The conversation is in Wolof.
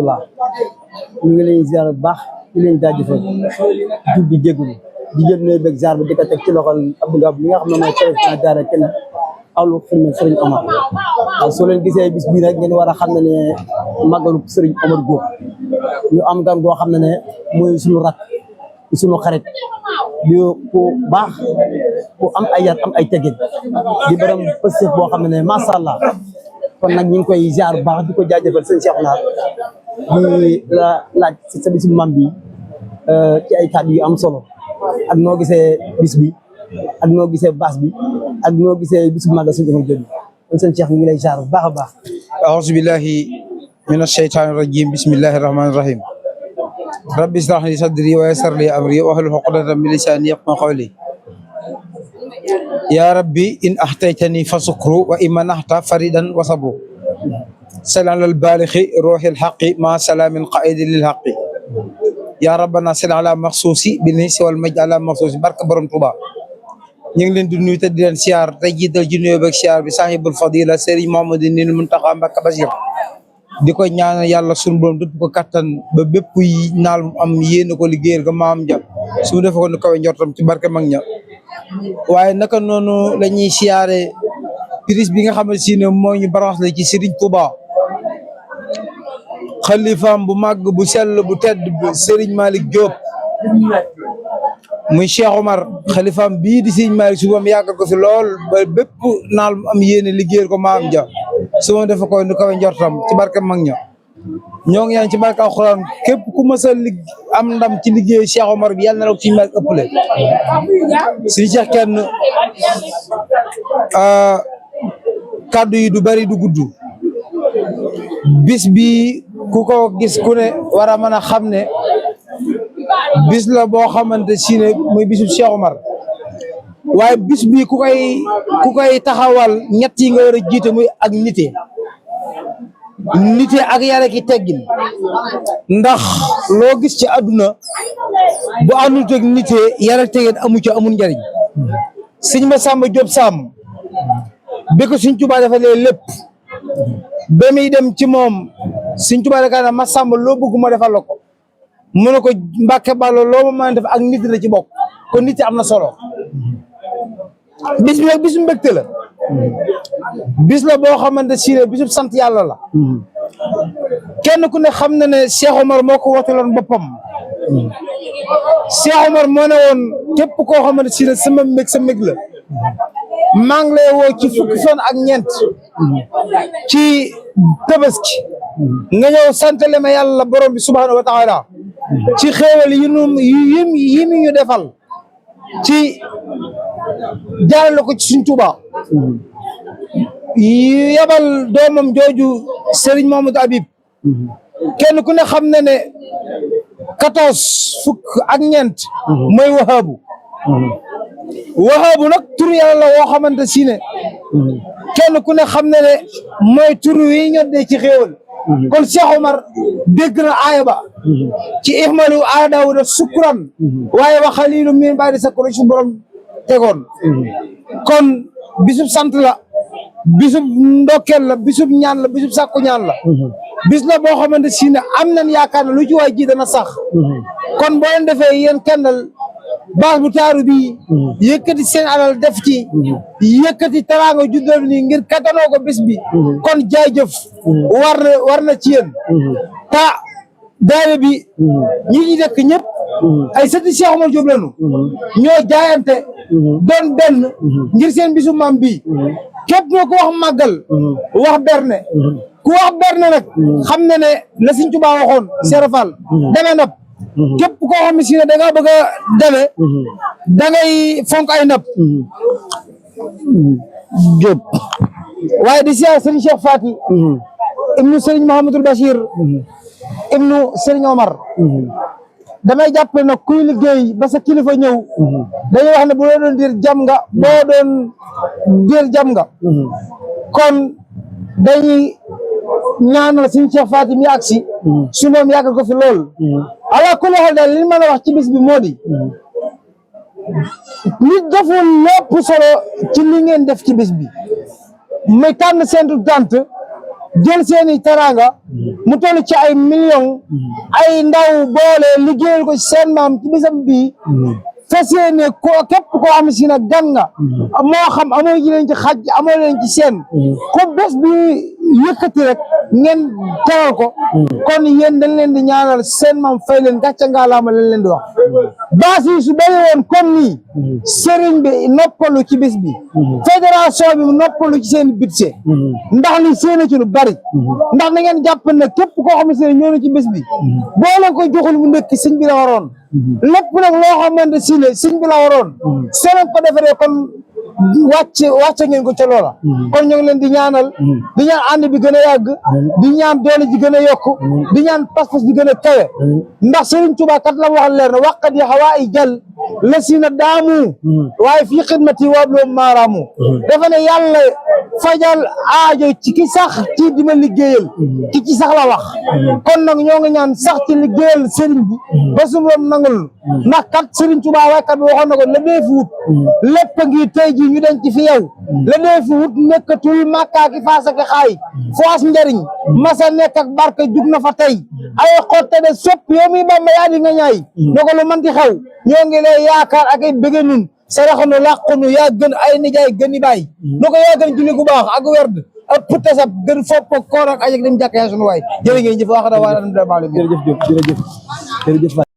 waaw ñu ngi leen ziar bu baax di leen jaajëfal di jégalu di jël nuyu beeg ziar bi di ko teg ci loxol Abdou Ngab mi nga xam ne mooy président daara kenn awlu xilma Serigne Omar waaw soo leen gisee bis bii rek ngeen war a xam ne màggalu Serigne Omar Diop ñu am gan goo xam ne mooy suñu rak suñu xarit di ku baax ku am ay yar am ay teggin di borom pëstef boo xam ne macha allah kon nag ñu ngi koy ziar bu baax di ko jaajëfal sëñ Cheikh Naar di la laaj sa bisu mam bi ci ay kàddu yu am solo ak noo gisee bis bi ak noo gisee baas bi ak noo gisee bisu màggal suñu Omar Diop kon sëñ Cheikh ñu ngi lay ziar bu baax a baax. a'uuzu billahi mina shaytaani rajiim bismillahi rahmaani rahiim rabbi ishrah li sadri wa yassir li amri wahlul uqdatan min lisaani yafqahu qawli ya rabbi in ahtaytani fa sukru wa in manahta faridan wa sabru salaan al baalixi ruuxil xaqi ma salaamin qaidi lil xaqi ya rabbana sal ala maxsuusi bil hisi wal majd ala maxsuusi barka borom Tuuba ñu ngi leen di nuyu te di leen siyaar tey jiital ci nuyoo beeg siyaar bi sahibul fadila Serigne Mouhamadou Mountakha Mbacké Bachir di ko ñaanal yàlla sunu borom dëpp ko kattan ba bépp yi naal mu am yéene ko liggéeyal ga maam ja su mu defe ko nu kawe njortam ci barke mag ña waaye naka noonu la ñuy siyaare prise bi nga xamante si ne moo ñu barax la ci Serigne Touba xalifaam bu màgg bu sell bu tedd Serigne Malick Diop muy Cheikh Omar xalifaam bii di Serigne Malick subam yàggal ko fi lool ba bépp naal mu am yéene liggéeyal ko maam ja su ma defe ko nu kawe njortam ci barke mag ña ñoo ngi ñaan ci barke alxuraan képp ku mës a am ndam ci liggéey Cheikh Omar bi yàlla na la ko ci Malick ëppale suñu Cheikh kenn kaddu yi du bari du gudd bis bi ku ko gis ku ne war a mën a xam ne bis la boo xamante si ne muy bisu Cheikh Omar waaye bis bi ku koy taxawal ñett yi nga war a jiite muy ak nite ak yare ki teggin ndax loo gis ci àdduna bu àndul teg nite yare teggin amu ci amul njariñ sëñ Massamba Diop Sam bi ko sëñ Tuubaa dafa lee lépp ba muy dem ci moom sëñ Tuubaa daka na Massamba loo bëgg ma defal la ko mu ne ko Mbàkke Bàllo loo ma mën a def ak nit la ci bokk kon nit am na solo bis bi nag bisu mbégte la bis la boo xamante si ne bisu sant yàlla la kenn ku ne xam na ne Cheikh Omar moo ko wootaloon boppam Cheikh Omar moo ne woon képp koo xamante si ne sama mbég sa mbég la maa ngi lay woo ci fukki fan ak ñeent ci Tabaski nga ñëw santale ma yàlla borom bi subhanahu wa taala ci xéewal yi ñu defal ci jaarale ko ci suñ Tuuba yabal doomam jooju Serigne Mamadou Habib kenn ku ne xam na ne 14 fukk ak ñeent mooy wahabu nag tur yàlla la woo xamante si ne kenn ku ne xam na ne mooy tur yi ñoddee ci xéewal kon Cheikh Omar dégg na aaya ba ci ihmalu ala Daawuda sukran waaye wa xaliilun min ba'di sakkur su borom tegoon kon bisub sant la bisub ndokkeel la bisub ñaan la bisub sàkku ñaan la bis la boo xamante si ne am nañ yaakaar ne lu ci waay ji dana sax kon boo leen defee yéen kendal baas bu taaru bi yëkkati seen alal def ci yëkkati teraanga juddal ni ngir kattanoo ko bis bi kon jaajëf war na ci yéen ta daayira bi ñi ci dëkk ñëpp ay sëti Cheikh Omar Diop lañu ñoo jaayante doon benn ngir seen bisu maam bi képp moo ko wax màggal wax berne ku wax berne nag xam ne ne la Sëñ Tuubaa waxoon serafal deme nap képp koo xam ne si ne da nga bëgg a deme da ngay fonk ay nap Diop waaye di siyaar Serigne Cheikh Fati ibnu Serigne Mouhamadoul Bachir ibnu Serigne Omar damay jàpp nag kuy liggéey ba sa kilifa ñëw dañuy wax ne bu doon dir jam nga boo doon dir jam nga kon dañuy ñaanal Serigne Cheikh Fati mi agsi su moom yàggal ko fi lool ala kulli xel daal li mën a wax ci bis bi moo di nit deful lépp solo ci li ngeen def ci bis bi muy tànn seen tànt jël seeni teraanga mu toll ci ay millions ay ndaw boole liggéeyal ko seen maam ci bisam bii fas yéene ko képp koo xam si nag gan nga moo xam amoo leen ci xaj amoo leen ci seen ko bés bi yëkkati rek ngeen teral ko kon yéen dañ leen di ñaanal seen maam fay leen gàcce ngaalaama lañ leen di wax baas yi su bëri woon comme nii sëriñ bi noppalu ci bis bi fédération bi noppalu ci seen budget ndax li seen ci lu bari ndax na ngeen jàpp ne képp koo xam ne ñëw na ci bis bi boo leen ko joxul mu ndëkk sëñ bi la waroon lépp nag loo xamante si ne sëñ bi la waroon seen ko defaree kon wàcce ngeen ko ca loola kon ñu ngi leen di ñaanal di ñaan ànd bi gën a yàgg di ñaan doole ji gën a yokk di ñaan pas-pas bi gën a kawe ndax Serigne Touba kat la wax leer na waqat yi xawaa ay jël la si na daamu waaye fii xidmati wabloo maaraamu dafa ne yàlla fajal aajo ci ki sax ci di ma liggéeyal ki ci sax la wax kon nag ñoo ngi ñaan sax ci liggéeyal Serigne bi ba su borom nangul ndax kat Serigne Touba waykat bi waxoon na ko la dee fi wut lépp ngi tey ji ñu denc fi yow la dee fi wut nekkatul màkkaa ki faasa ki xaay foas njariñ masa nekk ak barke jug na fa tey ay xotte de sopp yow mi Bamba yaa di nga ñaay na ko lu manti xew ñoo ngi lay yaakaar ak ay bëgge nun saraxanu làqunu yaa gën ay nijaay gën i baay na ko yaa gën julli gu baax ak werd ak putasab gën fopp koor ak ajak dem jàkk yaa sunu waay jërë ngeen jëf wax da waa jërëjëf